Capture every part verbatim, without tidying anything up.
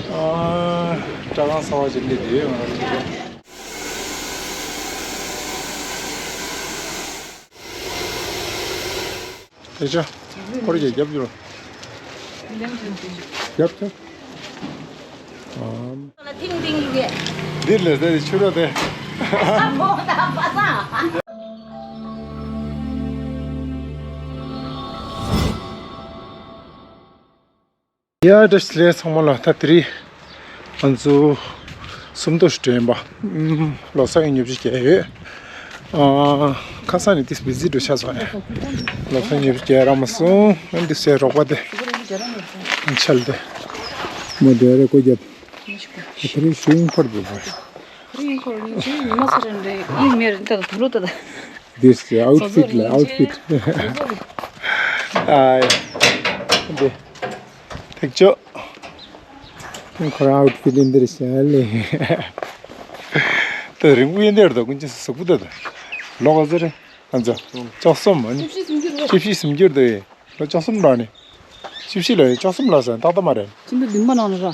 ཨ། སྐྲ་ཁང་གསར་པ་ཅིག་སླེབས་བསྡད་ཡོད་ང་རང་ཚོ། དེ་ཆ། ཁོར་གྱིས་རྒྱབ་ཡོད། རྒྱབ་ཐུབ། ཐིང་ཐིང་ཡོད། འདིར་ལས་ཟེར་ཆུ་རོ་དེ། ཡ་བཀྲ་ཤིས་བདེ་ལེགས་ཚང་མ་ལ། ད་དེ་རིང་ང་ཚོ་སུམ་མདོ་ཞིག་འགྲོ་ཡིན་པ། ཨུམ། ལོ་གསར་གྱི་ཉོ་ཆ་རྒྱག་ཡོད། ཨ། ཁ་སང་ནས་ཏིས་བི་ཟི་འགྲོ་ཆགས་སོང་ཡ། ལོ་གསར་ཉོ་ཆ་རྒྱག་རག་མ་སོང་། ཨ་འདི་སའི་རོགས་པ་དེ། ཨ་འཆལ་དེ། མོ་དེ་རེ་ཀོ་རྒྱབ། དེ་རིང་ཤུ་ཡིན་ཁོར་འདུག་བ། ཁོ་རང་ཡིན་ཁོ་རང་ཡིན་ཅིག་ཉི་མ་ཚ་རེ་རེ་ཡིན་མེད་རེ་ད་དུ་རུ་ད་ད། This outfit ལ་outfit། ཨ། འདི། ཐེག་ཆོ། ཁོ་རང་outfit ཡིན་འདིར་ཤ་ལེ། ད་རིང་པོ་ཡིན་འདིར་ད་ཀུན་ཅི་སུག་པོ་ད་ད། ལོག་ཟེར་རེ། ང་ཚོ། ལྕོག་གསུམ་མ་ནི། བཅུ་བཞི་སུམ་ཅུ་རེད། བཅུ་བཞི་སུམ་ཅུ་རེད་ད་ཡེ། ལོ་ལྕོག་གསུམ་ར་ནི། བཅུ་བཞི་ལ་ཡེ་ལྕོག་གསུམ་ལ་ཟེར་ཏག་ཏག་མ་རེད། ཁྱིམ་ཐོག་བདུན་པ་ནང་ལ་ར།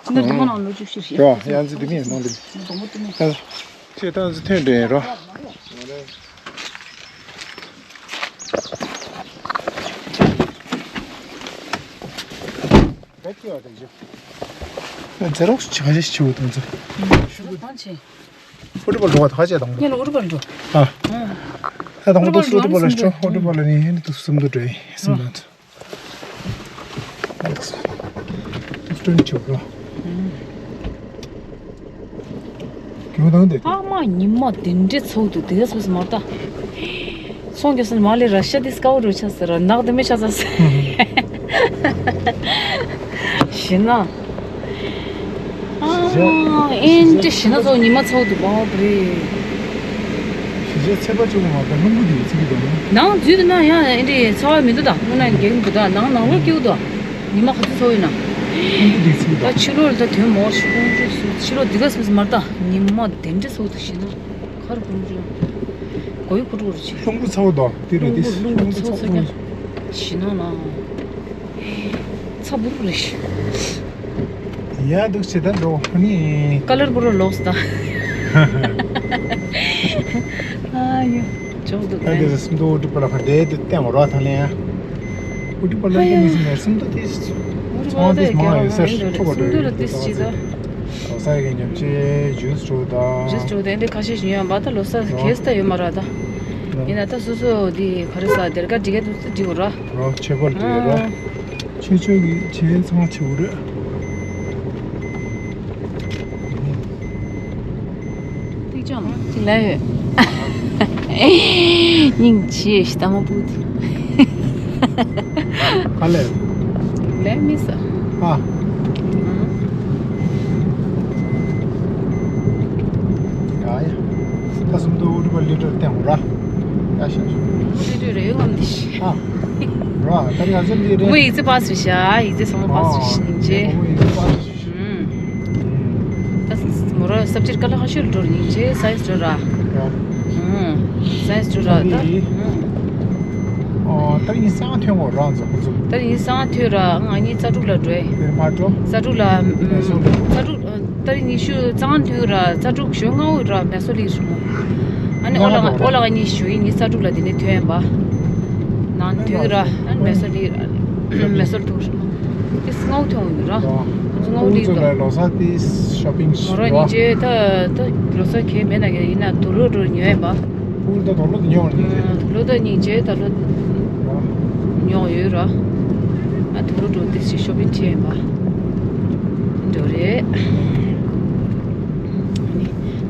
ཁྱིམ་ཐོག་བདུན་པ་ནང་ལ་ལོ་བཅུ་བཞི་རེད། ར་ཡང་ཚིག་དེ་མིན་ནང་དེ་མིན། ཁྱེད་ད་ཚོ་ཐོན་འདྲེན་ར། ཛེ་རོགས་ཆ་ཞིག་ཆེ་བོ་དང་ཚོ། ཨུ་ཏི་པལ་འགྲོ་བ་ཐག་བཅད་དང་། ངས་ལ་ཨུ་ཏི་པལ་འགྲོ། ཨ། ཨ་དང་པོ་ཏུ་ཨུ་ཏི་པལ་ལ་ཤོ་ཨུ་ཏི་པལ་ལ་ནི་ཧན་དུ་སུམ་དུ་འགྲོ་ཡིན་སུམ་དང་ཚོ། ཏུ་སྟོན་ཆོག་རོ། ཨུ། རྒྱུ་དང་དེ། ཨ་མ་ཉི་མ་དེ་འདྲའི་ཚོགས་འདུག་དེ་སོ་སོ་མ་ལྟ། སོང་རྒྱ་སོང་མ་ལེ་ར་ཤ་དིས་ཀའོ་རུ་ཆ་ཟེར་ར་ནག་དེ་མི་ཆ་ཟ་ཟེར། ཤི་ན། ཨ་མ་ཨེན་ཏི་ཤི་ན་ཚོགས་ཉི་མ་ཚོགས་འདུག་པ་རེད། ཤི་ཚེ་ཚེ་པ་ཅུང་མ་ད་རླུང་བུ་དེ་ཚིག་གི་དང་། ནང་འཛུལ་དུ་ན་ཡང་ཨེ་འདྲའི་ཚ་བ་མི་འདུག་ད་དངོས་གནས་རྒྱག་གི་འདུག་ད་ནང་ནང་ལོགས་སྐྱེའུ་འདུག་ཉི་མ་ག་ཚོད་ཚོགས་ཡོད་ན། རླུང་བུ་དེ་ཚིག་གི་ད་དང་། ཕྱི་ལོགས་ལ་ད་དོན་མོ་ཤི་ཁོང་ཁྲོ་སུ་ཕྱི་ལོགས་འདི་ག་སུ་མར་ད་ཉི་མ་དེ་འདྲ་ཚོགས་འདུག་ཤི་ན། ཁར་ཁུང་ཁུང་གོ་ཡུ་ཁུ་ཁུ་རུ་ཆི། ལྷུང་པོ་ཚ་བོ་དང་དེ་རེད་དེ། ལྷུང་པོ་ལྷུང་པོ་ཚ་ཚ་ཚ་ཁུང་། ཤི་ན་ན། ཚ་བུར་བུར་རེད། ཡ་འདུག་ཆེ་ད་འགྲོ་ཧ་ནི། ཀ་ལར་བུ་རུ་ལོག་སི་ད། ཨ་ཡོ། ཅོག་འདུག་ད་དེ་སུམ་མདོ་འོ་ཏི་པལ་ལ་ཁ་དེ་དེ་བསྟན་འོ་ར་ཐང་ལེན་ཡ། འོ་ཏི་པལ་ལ་ཨ་ཡོ། ཡ་སུམ་མདོ་དེ། འོ་ཏི་པལ་ཚོང་དེ་མང་ཡོད་སར་ཐོ་བ་འགྲོ་ཡོད་ད་ཚེ། ལོ་སར་གི་ཉམས་ཆེ་ཇུས་བྲོ་དང་། ཇུས་བྲོ་དེ་འདྲ་ཁ་ཤས་ཤིག་ཡོད་ཡང་བ་ད་ལོ་སར་གེ་སི་ད་ཡོད་མ་ར་ད། ཡིན་ན་ད་སོ་སོ་དེ་ག་རེ་ས་དེར་ཀ་འགྲིག་ག་འདུག་ས་འགྲིག་གོ་ར། རོ་ཆེ་བོ་དེ་རོ། ཨ། ཆེ་ཆོ་གི་ཆེ་ཚང་ཆེ་བོ་རེད། ཏིག་ཅང་ཅིག་ལ་ཡོད། སྙིང་རྗེ་ཞིག་ལྟ་མ་པུ་དེ། ག་ལེ། ལེ་མི་ས། ཨ། ཡ་ཡ། ད་སུམ་མདོ་འོ་ཏི་པལ་ལི་ཊར་བསྟན་འོ་ར། ཡ་ཤ་ཤ། འོ་ཏི་པལ་ལི་ཊར་རེ་ཡོང་ངམ་དེ་ཤི། ཨ། ར་ད་ཡ་ཟེར་ལི་རེ། བུ་ཡིག་ཚེ་པ་སུ་ཤ་ཡིག་ཚེ་སོང་པ་སུ་ཤི་ཉིན་ཅེ། བུ་ཡིག་ཚེ་པ་སུ་ཤི། ཨུམ། ད་མོ་ར་སབ་ཇེག་ཀ་ལ་ཁ་ཤུལ་འགྲོ་ཉིན་ཅེ་སའེན་སི་འགྲོ་ར། ར། ཨུམ། སའེན་སི་འགྲོ་ར་ད། ཨུམ། ཨོ་ད་ཡིན་སང་ཐོན་གོ་རང་ཚོ་ཁོ་ཚོ། ད་ཡིན་སང་ཐོན་ར་ང་གཉིས་རྩ་དྲུག་ལ་འགྲོ་ཡི། དེར་མ་འགྲོ། རྩ་དྲུག་ལ། མེ་སོ་ལ། རྩ་དྲུག་ད་རིང་ཉི་ཤུ་རྩ་ལྔ་ཐོན་ར་རྩ་དྲུག་ཞོ་ལྔ་འོ་ར་མེ་སོ་ལི་རི་མོ། ཨ་ནི་ཨོ་ལ་ཨོ་ལ་ག་ཉི་ཤུ་ཡིན་ཉི་རྩ་དྲུག་ལ་དེ་ནས་ཐོན་པ། ནང་ཐོན་ར་ཨ་ནི་མེ་སོ་ལི་ར་མེ་སོ་ལི་ཐུག་རི་མོ། དེ་སྔ་བོ་ཐོན་ཡོད་ར། ང་ཚོ་སྔ་བོ་ལི་འདུག་ལོ་གསར་དེ་ཤོ་པིང་མོ་ར་ཉིན་རྗེས་ད་ད་ལོ་གསར་གས་མེད་ན་གས་ཡིན་ན་དུག་ལོག་འགྲོ་ཉོ་ཡིན་པ། ཕུལ་ད་དུག་ལོག་དུ་ཉོ་བར་ཉིན་རྗེས། དུག་ལོག་ད་ཉིན་རྗེས་ད་ལོ། ཉོ་ཡོད་ར། ཨ་དུག་ལོག་འགྲོ་དེ་ཞིག་ཤོ་པིང་བྱས་ཡིན་པ། འགྲོ་རེད།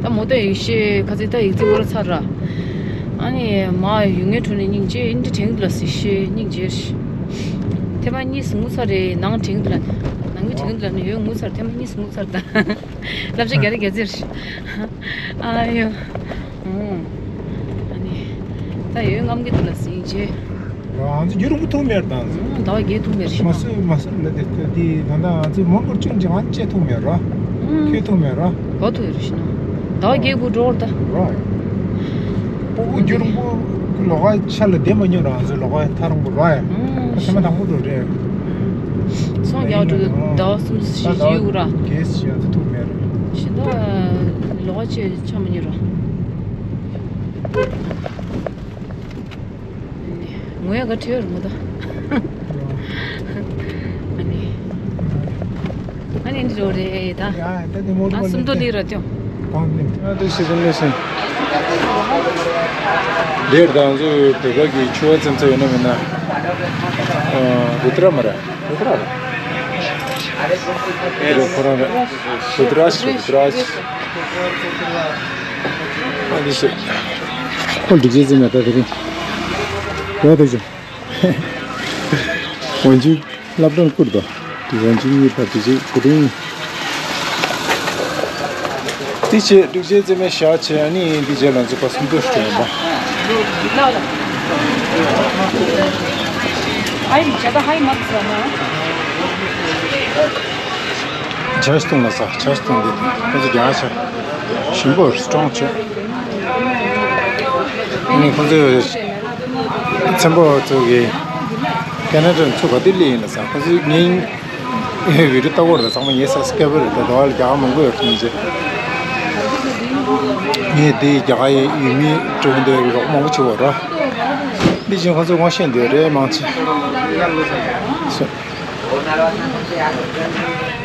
ད་མོ་ཏོ་ཡིག་ཤེས་ཁ་ཚིག་ད་ཡིག་ཚིག་བོར་ཚར་ར། ཨ་ནི་མ་ཡུལ་ངའི་ཁྲོད་ནས་སྙིང་རྗེ་ཨིན་དྲི་དྲན་གི་ལ་སི་ཤེས་སྙིང་རྗེ། ཐེངས་མ་གཉིས་སུ་ངུ་ཚར་རེད་ནང་དྲན་གི་ལ། ནང་མི་དྲན་གི་ལ་ནི་ཡོད་ངུ་ཚར་ཐེངས་མ་གཉིས་སུ་ངུ་ཚར་ད། ལབ་ཆ་རྒྱ་རེ་རྒྱ་ཚིར། ཨ་ཡོ། ཨ་ནི། ད་ཡོད་རྔམ་གི་འདུག་ལ་སི་ཡིན་ཆེ། ང་ཚོ་རྒྱུ་རུ་མུ་ཐུག་མེར་དང་། ཟླ་བ་བརྒྱད་ཐུག་མེར་ཞིག་མ་སོས་མ་སོས་ལ་དེ་དེ་ད་ལྟ་ང་ཚོ་མོན་གྷོར་ཅུང་ཅང་ཅེ་ཐུག་མེར་ར། ཁྱོད་ཐུག་མེར་ར། ག་ཐུག་ཡོད་རེད་ཤི་ན། ཟླ་བ་བརྒྱད་དགུ་འགྲོ་བར་ད། ར། སྤུ་གུ་རྒྱུ་རུ་མུ་ལོག་ག་ཆ་ལ་བསྡད་མ་མྱོང་ར་ང་ཚོ་ལོག་ག་ཐ་རུང་པོ་ར་ཡ། ཨ་ཤི་ན་དང་པོ་འགྲོ་རེད། ཚོང་རྒྱག་འགྲོ་ཟླ་བ་གསུམ་བཞི་ཡོད་ར། གེ་སི་ཡང་དུ་ཐུག་མེད་ར། ཤིན་ཏུ་ལོག་ཅེས་ཆ་མི་ཉེ་ར། ངོ་ཡ་ག་ཁྲེལ་རུ་མོ་ད། ཨ་ནི། ཨ་ནི་འདི་རོ་རེད་ད། ཡ་ད་དེ་མོ་ཨ་སུམ་མདོ་ལི་ར་ཏེ། གང་ནི། ཨ་དེ་ཤེས་ཀུན་ལེ་སོང་། ལེར་དང་ཚོ་བོད་པ་གི་ཆུ་བ་ཙམ་ཚ་ཡོད་ན་མིན་ན། ཨ་རུ་ཏྲ་མ་ར། རུ་ཏྲ་ར། རུ་ཁོ་རང་ར། རུ་ཏྲ་རུ་ཏྲ། ཨ་འདི་ཤེས། ཁོ་འདི་རྗེས་ཟིན་ན་ད་དེ་རིང་། ཡོད་དེ་ཅུ། འོན་ཅུ་སློབ་གྲྭར་བསྐུར་དོ། དེ་འོན་ཅུ་གཉིས་པ་དེ་ཅིག་བུ་དུང་། དེ་ཆེ་འབྲུག་ཆེ་རྩེ་མའི་ཞག་ཆེ་ཨ་ནི་འདི་རྗེས་ལ་འཛུགས་པ་སུམ་མདོ་ཞིག་ཡོད་པ། ཇ་ཞིག་བཏུང་ལ་ས་ཇ་ཞིག་བཏུང་དེ་ཁོ་ཚོ་རྒྱ་ཆེ་ཞིམ་པོ་སི་ཊོང་ཆེ། ཨ་ནི་ཁོ་ཚོས་ཚན་པོ་ཚོ་གི་ཁེ་ན་ཌ་ཚོ་ག་དུས་སླེབས་ཡིན་ལ་ས་ཁོ་ཚོས་ངའི་བི་ཌི་ཡོ་ལྟ་བར་ཚང་མ་ངའི་ས་སྐད་པར་ད་དོ་ལ་རྒྱ་མང་པོ་ཡོད་ཐུག་ཅེ། ངས་དེ་རྒྱ་གར་ཡུལ་མི་གྲོང་སྡེ་རོགས་མང་པོ་བྱེད་བར་ར། འདི་བཞིན་ཁོ་ཚོས་ངོ་ཤེས་འདོད་རེད་མང་ཆེ།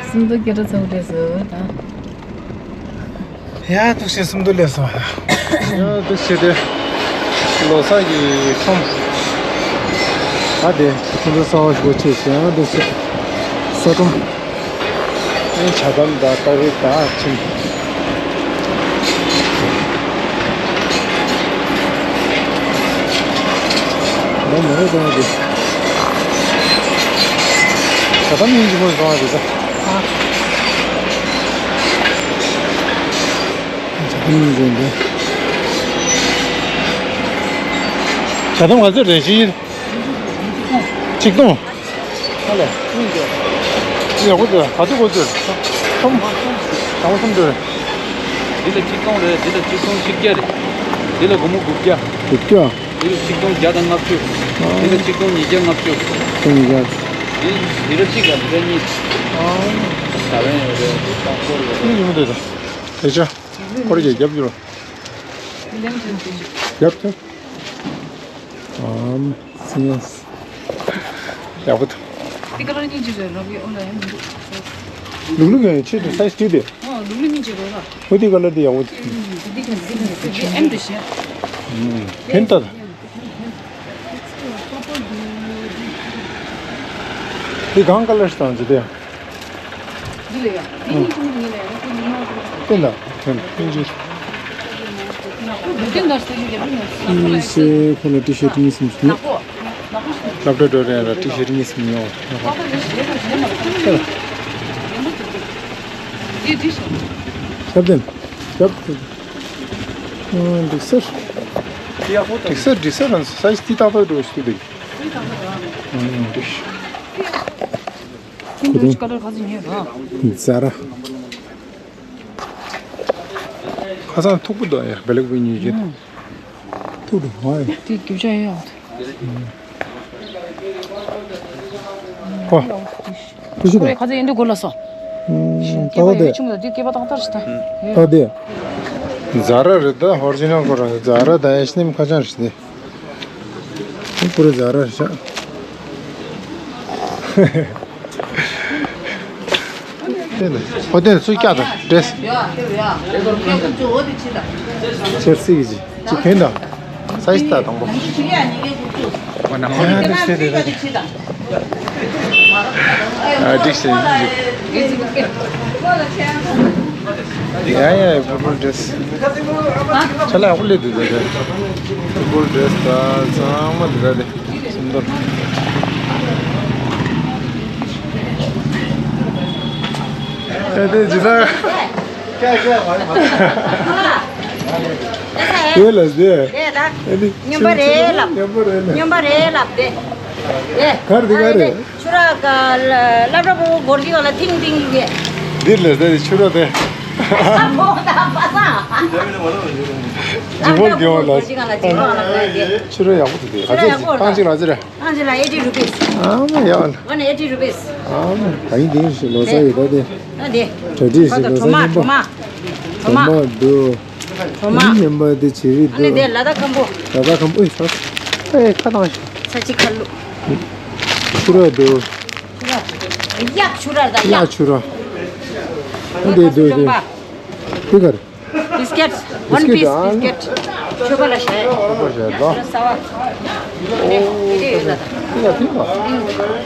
སུམ་མདོ་སྐད་གྲགས་ཚ་བོ་འདྲས་སུ་དང་། ཡ་ཐུགས་རྗེ་སུམ་མདོ་ལས་སོང་། ཡ་ཐུགས་རྗེ་དེ། ལོ་གསར་གྱི་ཁྲོམ། ཨ་དེ་ཁོ་ཚོ་གསར་པ་ཞིག་ཆེ་ཞེ་ཡ་ཐུགས་རྗེ། ས་ཁྲོམ། ཨེ་ཇ་དམ་དང་སྟག་རི་དང་ཁྱིམ། ལོ་མ་རེད་ཀྱང་དེ། ཇ་དམ་ཡིན་གྱི་མོ་བཟང་བ་རེད་ད། ཇ་དམ་ཡིན་གྱི་འདི། ཇ་དམ་ག་ཚོད་རེད་ཤི། ཆིག་སྟོང་། ཡག་པོ་འདུག་ག་ཚོད་གོ་ཚོད། གསུམ། དང་པོ་གསུམ་འདུག་འདི་ལ་ཆིག་སྟོང་རེད། འདི་ལ་ཆིག་སྟོང་བཞི་བརྒྱ་རེད། འདི་ལ་སྒོར་མོ་དགུ་བརྒྱ། དགུ་བརྒྱ། འདི་ལ་ཆིག་སྟོང་བརྒྱ་དང་ལྔ་བཅུ། འདི་ལ་ཆིག་སྟོང་ཉིས་བརྒྱ་ལྔ་བཅུ། ཆིག་སྟོང་ཉིས་བརྒྱ། འདི་འདི་ར་གཅིག་ལ་འདི་ར་གཉིས། ད་རན་ཡོད་རེད། འདི་དང་པོ་རེད། ཡོང་འདོད་དང་། དེ་ཆ། ཁོར་གྱི་རྒྱབ་ཀྱི་རོ། རྒྱབ་ཐུབ། ཨམ། སི་ཡེས། ཡག་པོ་འདུག་དེ་ཀ་ལར་གཉིས་ཅི་རེད་རབ་ཡོད་ཨོ་ལ་ཡང་མི་འདུག་ལུག་ལུག་ཡང་ཆེད་དུ་སའི་ཛི་བྲིས་ཏེ། ཨོ་ལུག་ལུག་གཉིས་ཅི་རེད་ར། ཨོ་དེ་ཀ་ལར་དེ་ཡག་པོ་འདུག་དེ་དེ་ག་དེ་ག་དེ་ཨེམ་དུ་བཤད། ཕན་ཐོགས། དེ་གང་ཀ་ལར་དང་ཅི་དེ། འདི་ལ་ཡ། འདི་གཉིས་ཀྱི་མིང་ལ་ཡ། དེ་ནི་མ་དེ་ལ། དེ་ལ་དེ་ལ་དཔེ་འཇིགས། དེ་འདྲ་སྟེ་ཡོད་པ་ཡིན་ན་ས་ཁོ་ལ་ཤེས། ཁོ་ལ་ཊི་ཤར་ཊི་གཉིས་གསུམ་ཞིག་ཉོ། སློབ་གྲྭ་འགྲོ་རན་ལ་ཊི་ཤར་ཊི་གཉིས་གསུམ་ཉོ། ཞབས་དེ། ཞབས་དེ། འགྲིག་སར། འགྲིག་སར་འགྲིག་སར་རང་སའི་ཛི་དེ་ཏག་ཏག་འགྲོ་ཞིག་འདུག་འགྲིག་ཁོ་དོན་ཀ་ལར་ག་ཚོད་ཉོས་ར། ཛ་ར། ཁ་སང་མཐུག་པོ་འདུག་ཡ། བེ་ལེག་པོ་ཉོས་ཀྱི། མཐུག་འདུག་ཨ་ཡ། དེ་རྒྱུ་ཆ་ཡོད་ཡ། ཧོ། ཁོ་ཁོ་རེ་ཁ་ཚ་ཡིན་འདུག་གོ་ལ་སོ། ཏག་ཏག་དེ། ཆུང་དུ་དེ་སྐེད་པ་ཏག་ཏག་ཞིག་ད། ཏག་དེ། ཛ་ར་རེད་ད། ཨོ་རི་ཇི་ནལ་ཁོ་རང་ཛ་ར་དང་ཨེཆ་ཨེན་ཨེམ་ཁ་བྱང་རེད་དེ། ཁོ་རེ་ཛ་ར་རེད་ཤག་ཨོ་དེ་ཚུར་བཀྱག་དང་འདྲེས། ཆེར་སི་གི་ཅི་ཅི་ཕན་དང་། སའི་ཛི་ད་དང་པོ། ཨ་འགྲིག་སེ་འགྲིག་ཡ་ཡ་ཡ། ཕུར་ཕུར་འདྲེས། ཆ་ལ་ཡག་པོ་སླེབས་འདུག་ད་དེ། ཕུར་ཕུར་འདྲེས་ད་ཚང་མ་འདུག་ད་དེ། སུམ་མདོར། ཨེ་དེ་ཇི་ལྟར། ཡོད་ལ་ཟེར། ཨེ་དེ་སྨྱོན་པ་རེད་ལབ། སྨྱོན་པ་རེད་ལབ། སྨྱོན་པ་རེད་ལབ་དེ། ཨེ་གར་དེ་ག་རེད། ཆུ་ར་ག་ལ་སློབ་གྲྭ་པོ་སྒོར་གཅིག་ལ་ཐིང་ཐིང་ཡོད་གི། འདིར་ལ་ཟེར་ཆུ་ར་དེ། ཨ་མོ་ད་པ་སངས། ཇི་མོ་དགེ་བ་ལ། ཅི་གང་ལ་ཅི་གང་ལ་གང་གི། ཕྱི་རོལ་ཡག་པོ་འདུག་དེ། ཨ་ཙི་ཅི་ཡག་པོ་རྟགས་ཅིག་ལ་ཨ་ཙི་རེད། ཨ་ཅི་ལ་eighty rupees། ཨ་མ་ཡག་ལ། One eighty rupees། ཨ་མ་ད་ཡིན་དེ་ཞིག་ལོ་ས་ཡོད་ད་དེ། ཨ་དེ། གྲ་སྒྲིག་ཞིག་ལོ་ས་གྲོ་མ་ཉན་པ། གྲོ་མ། གྲོ་མ་འདུག་གྲོ་མ། ཉན་པ་དེ་བྱེད་རིགས་ཨ་ནི་དེ་འདུག་ལ་དྭགས་ཁམ་བུ། ལ་དྭགས་ཁམ་བུ། ཨེ་ས། ཨེ་ཁ་བཏང་ཞིག་ཚ་ཅིག་ཁ་ལུ། ཆུ་ར་འདུག་གཡག་ཆུ་ར་དང་གཡག་གཡག་ཆུ་ར། ཨ་དེ་འདུག་དེ། དེ་ག་རེད། Biscuits, one piece biscuit. ཆོས་པ་ལ་བྱས། ཆོས་པ་བྱས་ད། ས་བ། ཨོ། དེ་ཡོད་ལ་ད། དེ་ལ་དེ་ལ།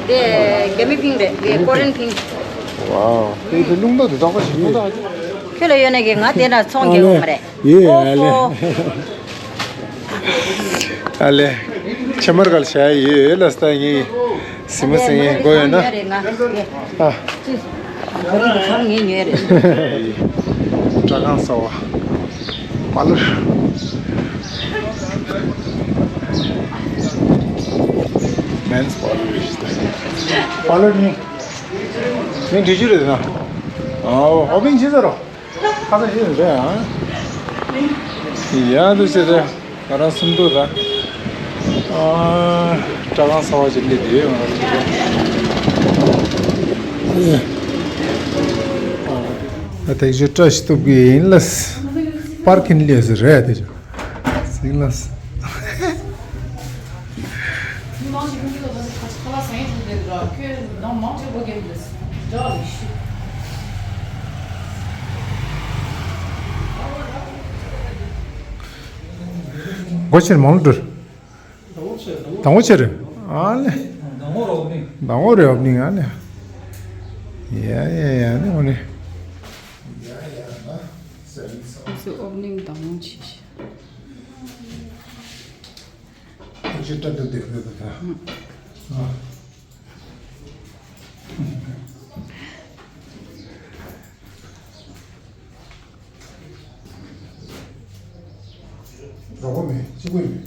དེ་རྒྱ་མི་ཕིང་རེད། དེ་ཀོ་རེན་ཕིང་། ཝའོ། དེ་དེ་རླུང་རྟ་དེ་དག་པ་ཞིག་རླུང་རྟ། ཁྱོད་ལ་ཡོད་ན་གི་ང་དེ་ན་ཚོང་རྒྱག་ཡོང་མ་རེད། ཡེ་ཨོ་ཨ་ལེ། ཧོ། ཨ་ལེ། ཕྱེ་མར་ག་ལ་བྱ་ཡོད་ལ་སྟ་ངས་སི་མ་སི་ངས་དགོས་ཡོད་ན། ཨ། ཅི། ང་རང་གི་ཁམས་ངས་ཉོས་རེད། སྐྲ་རྐང་གསར་བ། པ་ལུར། Men's parlour རེད་ཤག་པ་ལུར་ནི། མིང་བྲིས་རྒྱུ་རེད་ན། ཨོ་ཨོ་མིང་ཅི་ཟེར་རོ། ཁ་ས་ཞིག་རེད་ཨ། ཡ་འདུག་ཟེར་རེད། ང་རང་སུམ་མདོ་ར། ཨ། སྐྲ་རྐང་གསར་བ་ཅིག་སླེབས་དུས་ང་རང་ཚོ། ཨ་དེ་ཚོ་སྐྲ་ཞིག་གཏུབ་གི་ཡིན་ལ། པར་ཁིན་སླེབས་ཟེར་རེད་དེ་ཚོ། ཟིན་ལ། མི་མང་ཞིག་ཁོང་ཚོ་ཁ་ལག་ཟ་ཡས་འགྲོ་བསྡད་འདུག་ཁྱོད་ནང་མང་ཆེ་བ་རྒན་འདུག་འདྲ་བ་ཞིག་སྒོ་ཕྱིར་མང་ལོ་འགྲོ། དང་པོ་ཆེ་རེད། ཨ་ལེ། དང་པོ་རེད་ཨོ་ནི། དང་པོ་རེད་ཨོ་ནི་ཨ་ལེ། ཡ་ཡ་ཡ་ནི་ཨོ་ནི། ང་ཚོ་ཨོ་ནི་དང་པོ་ཆེ་ཤག་ཁྱོད་སྐྲ་དུ་བསྡད་ཡོད་པ་ད། ཨ། རོགས་པ་མེད། གཅིག་པུ་ཡིན།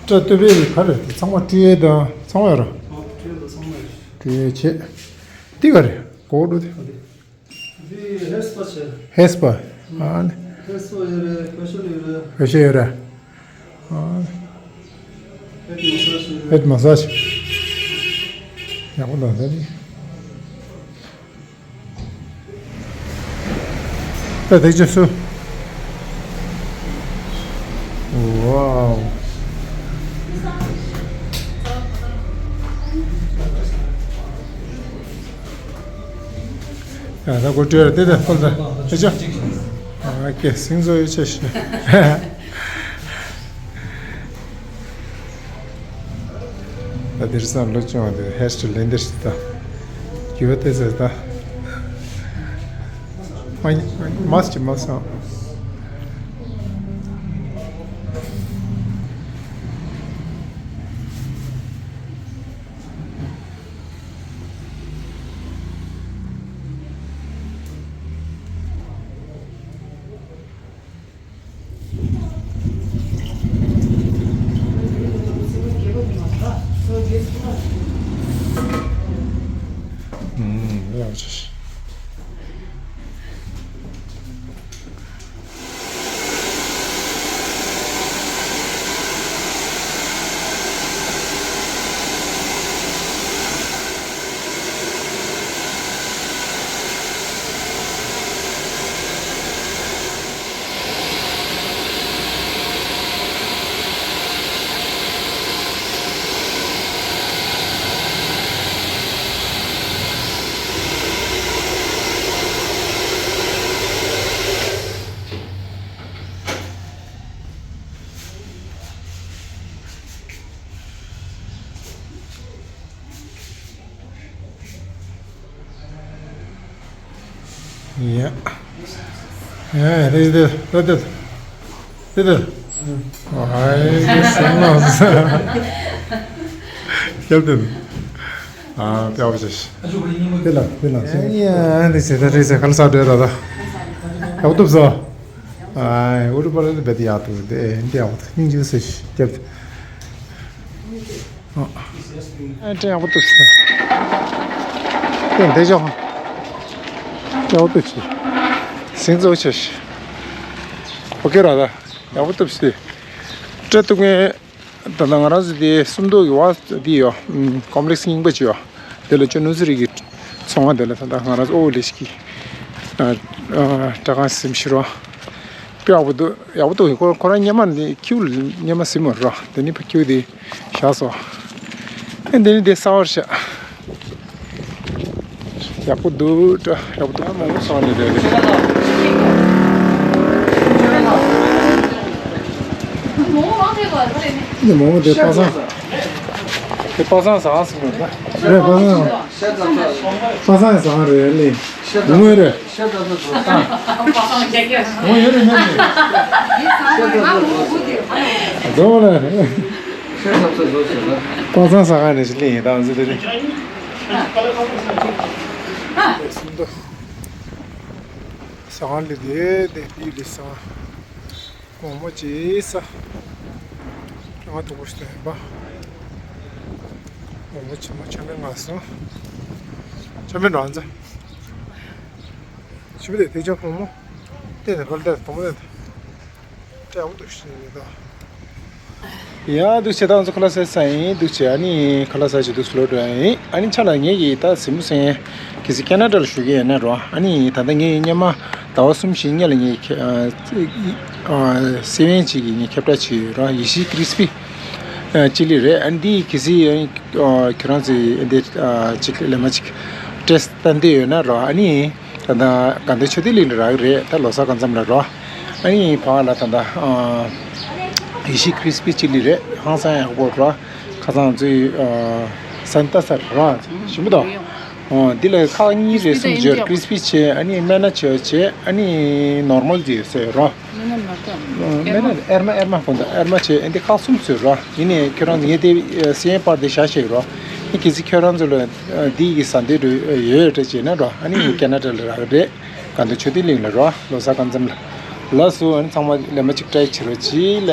སྐྲ་གཏུབ་པའི་ག་རེ་ཚང་མ་སྤྲུལ་ཡས་དང་ཚང་མ་ཡོད་ར། ཨོ་སྤྲུལ་ཡས་དང་ཚང་མ་ཡོད། སྤྲུལ་ཡས་བྱེད། འདི་ག་རེ་གོག་འགྲོ་དེ། འདི་ཧེ་སྤ་བྱས། ཧེ་སྤ། ཨ་ནི། ཧེ་སྤ་ཡོད་རེད། ཕེ་ཤལ་ཡོད་རེད། ཕེ་ཤལ་ཡོད་རེད། ཨ་ནི། ཧེད་མ་སཱཇ་ཡོད་རེད། ཧེད་མ་སཱཇ། ཡག་པོ་འདུག་ད་ནི། ད་དེ་ཅི་སུ། ཝའོ། ཡ་ད་གོ་སྤྲོད་ར་དེ་ད་ཧོལ་ད་ཨེ་ཅོ། ཨ་ཀེ་སིང་ཟོ་ཡོད་ཆེ་ཤི། ད་དེར་སང་ལོ་ཆུང་བ་དེ་ཧེར་སི་ལེན་དེར་སི་ད་གྱུར་པ་དེ་ཟེར་ད་མ་མ་སི་ཅི་མ་སང་། ཡ། ཡ་རེད་དེ་རེད་དེ་རེད་དེ། ཨའི་གི་སེམས་ལ་ཟ། ཁྱབ་དེ། ཨ་ཕྱག་པ་ཆེ་ཤི། དེ་ལ་དེ་ལ་ཡ་འདི་ཟེར་ད་རེད་ཟེར་ག་ལ་ཟ་འདོད་ད་ད། ཡག་པོ་འདུག་ཟ། ཨའི་ཨུ་རུ་པ་ལ་འདི་བེད་ཡག་འདུག་དེ་འདི་ཡག་པོ་འདུག་སྙིང་རྗེ་ཟེར་ཤི་ཁྱབ་དེ། ཨ་ཨ་ཡག་པོ་འདུག་ཟེར། ཨེ་འདི་ཅོག་ཡག་པོ་འདུག་ཟེར། ཟིང་ཚོ་ཆེ་ཤི། ཨོ་ཁེ་ར་ད། ཡག་པོ་འདུག་ཟེར། སྤྲད་ཐུབ་མཁན། ད་ལྟ་ང་རང་ཚོ་དེ་སུམ་མདོ་གི་བ་འདི་ཡོད། ཀོམ་པི་ལེགས་རྙིང་པ་ཅིག་ཡོད། དེ་ལ་ཅོ་ནུ་ཟི་རི་གི་ཚོང་བ་དེ་ལ་ད་ལྟ་ང་རང་ཚོ་ཨོ་ལེ་ཤི་གི་སྐྲ་ཁང་སིམ་ཤི་རོ། དཔེ་ཡག་པོ་འདུག་ཡག་པོ་འདུག་ཁོ་ཁོ་རང་སྔོན་མ་ནི་ཁྱེའུ་སྔོན་མ་སིམ་མ་རོ། དེ་ནི་ཕ་ཁྱེའུ་དེ་བཞག་སོང་། ཨེ་འདི་ནི་དེ་གསར་པ་རེད་ཤག་ཡག་པོ་འདུག་འདྲ། ཡག་པོ་འདུག་མང་པོ་སོང་ནས་རེད། འདི་མང་པོ་དེ་པ་སངས། དེ་པ་སངས་ཟ་ཟིན་པ་རེད། རེད་པ་སངས། པ་སངས་ཟ་རེད་ལེ། དངོས་རེད། དངོས་ཡོད་རེད་སྙམ་ནས། རྫོང་ལ། པ་སངས་ཟ་ག་ནས་ལེ་ཡིན་ད་ཟེར་དེ་རེད། སུམ་མདོ། ཟ་ཁང་ལས་དེ་དེ་ཡིད་ལས་ཟ་ཁང་། མོག་མོག་ཅིག་ཟ། ང་དུ་གོ་ཤི་ཡིན་པ། མོག་མོག་ཆེན་མོ་ཆ་མེད་ང་སོང་། ཆ་མེད་རང་ཚ། ཆུ་བི་དེ་དེ་ཅོག་མོག་མོག་དེ་དེ་བལ་དེ་དོ་མོ་དེ། ཡག་པོ་འདུག་ཤི་ནི་ད། ཡ་འདུག་བྱས་ད་ང་ཚོ་ཁ་ལག་ཟས་ཚར་ཡིན། འདུག་བྱས་ཨ་ནི་ཁ་ལག་ཟ་བྱས་འདུག་སློབ་འགྲོ་ཡིན། ཨ་ནི་ཆ་ལ་ངེད་ཀྱིས་ད་གཟིགས་མོ་ཟེར་མཁན་གལ་སྲིད་ཁེ་ན་ཌ་ལ་བཞུགས་ཀྱི་ཡོད་ན་རོ། ཨ་ནི་ད་ལྟ་ངེད་སྔོན་མ་ཟླ་བ་གསུམ་བཞི་སྔོན་ལ་ངེད་ཁེ་ཨ་སེ་ཝན་ཅིག་གི་ངེད་ཁྱབ་བསྒྲགས་བྱས་ཡོད་རོ། ཡེ་ཤེས་ཀི་རི་སི་པི་ཨ་ཅི་ལི་རེད། ཨ་ནི་འདི་གལ་སྲིད་ཨ་ཁྱོད་རང་ཚོས་འདི་ཨ་ཅིག་ལས་མ་ཅིག་ཊེ་སི་ཊི་བཏང་འདོད་ཡོད་ན་རོ། ཨ་ནི། ད་ལྟ་དགའ་ལྡན་ཆོས་སྡེ་གླིང་ལ་རག་གི་རེད། ད་ལོ་གསར་སྐབས་མཚམས་ལ་རོ། ཨ་ནི་ཕ་ལ་ད་ལྟ་ཨ་ཡེ་ཤེས་ཀི་རི་སི་པི་ཅི་ལི་རེད། ཧང་སང་ཡག་པོ་རོ། ཁ་སང་ཚོའི་ཨ་སན་ཏ་སར་རོ། ཞིམ་པོ་དང་། ཨོ་འདི་ལ་ཁག་གཉིས་རེ་གསུམ་ཡོད། ཀི་རི་སི་པི་བྱས། ཨ་ནི་སྨན་སྣ་བྱས་བྱས། ཨ་ནི་ནོར་མལ་དེ་ཟེར་རོ། སྨན་སྣ་ཨེར་མ་ཨེར་མ་ཁོང་ད་ཨེར་མ་བྱས། ཨ་འདི་ཁག་གསུམ་ཚོད་རོ། ཡིན་ནའི་ཁྱོད་རང་ངས་དེ་སེ་ཡན་པར་དེ་བཞག་བྱས་རོ། ཨ་གལ་སྲིད་ཁྱོད་རང་ཚོ་ལ་འདི་གི་ཟ་འདོད་ཡོད་རེད་བྱས་ན་རོ། ཨ་ནི་ཁེ་ན་ཌ་ལ་རག་རེད། དགའ་ལྡན་ཆོས་སྡེ་གླིང་ལ་རོ། ལོ་གསར་སྐབས་མཚམས་ལ། ལགས་སོ། ཨ་ནི་ཚང་མ་ལས་མ་གཅིག་བཀྲ་ཤིས་བྱེད་རོགས་གྱིས་ལ།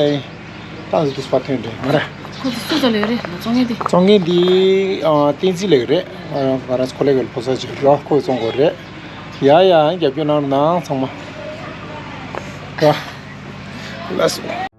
ཏང་ཟི་དུས་པ་ཐོན་འདྲེ་མ་ར། ཁོ་ཚོ་སུ་ཚོ་ལས་རེད་ན་བཙོང་མཁན་དེ། བཙོང་མཁན་འདི་ཨ་བསྟན་འཛིན་ལས་རེད། ང་རང་ཚོ་ཁོ་ལས་ཀྱི་ཕོ་གསར་ཅིག་རོ། ཁོས་བཙོང་དགོས་རེད། ཡ་ཡ་རྒྱབ་སྐྱོར་གནང་རོགས་གནང་ཚང་མ། རོ། ལགས་སོ།